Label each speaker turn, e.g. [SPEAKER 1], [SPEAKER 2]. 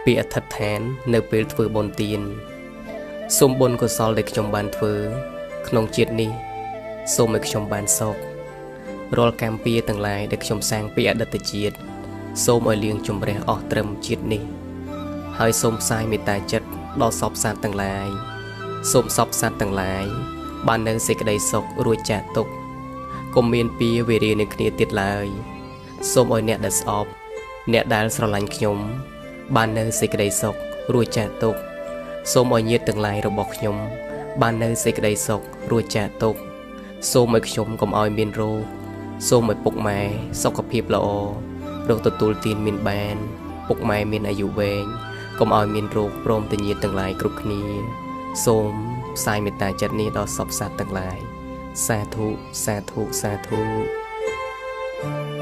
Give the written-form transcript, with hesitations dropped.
[SPEAKER 1] ពាក្យអធិដ្ឋាននៅពេលធ្វើបុណ្យទានសូមបុណ្យកុសលដែលខ្ញុំបានធ្វើក្នុងជាតិនេះសូមឲ្យខ្ញុំបានសុខរាល់កម្មពៀទាំងឡាយដែលខ្ញុំសាងពីអតីតជាតិសូមឲ្យលាងជម្រះអស់ត្រឹមជាតិនេះហើយសូមផ្សាយមេត្តាចិត្តដល់សព្វសត្វទាំងឡាយសូមសព្វសត្វទាំងឡាយបាននៅសេចក្តីសុខរួចចាកទុក្ខកុំមានពៀវេរានឹងគ្នាទៀតឡើយសូមឲ្យអ្នកដែលស្អប់អ្នកដែលស្រឡាញ់ខ្ញុំបាននៅសេចក្តីសុខរួចចាកទុក្ខសូមឲ្យញាតិទាំងឡាយរបស់ខ្ញុំបាននៅសេចក្តីសុខរួចចាកទុក្ខសូមឲ្យខ្ញុំកុំឲ្យមានរោគសូមឲ្យពុកម៉ែសុខភាពល្អរកទទួលទានមានបានពុកម៉ែមានអាយុវែងកុំឲ្យមានរោគព្រមទាំងញាតិទាំងឡាយគ្រប់គ្នាសូមផ្សាយមេត្តាចិត្តនេះដល់សព្វសត្វទាំងឡាយសាធុសាធុសាធុ។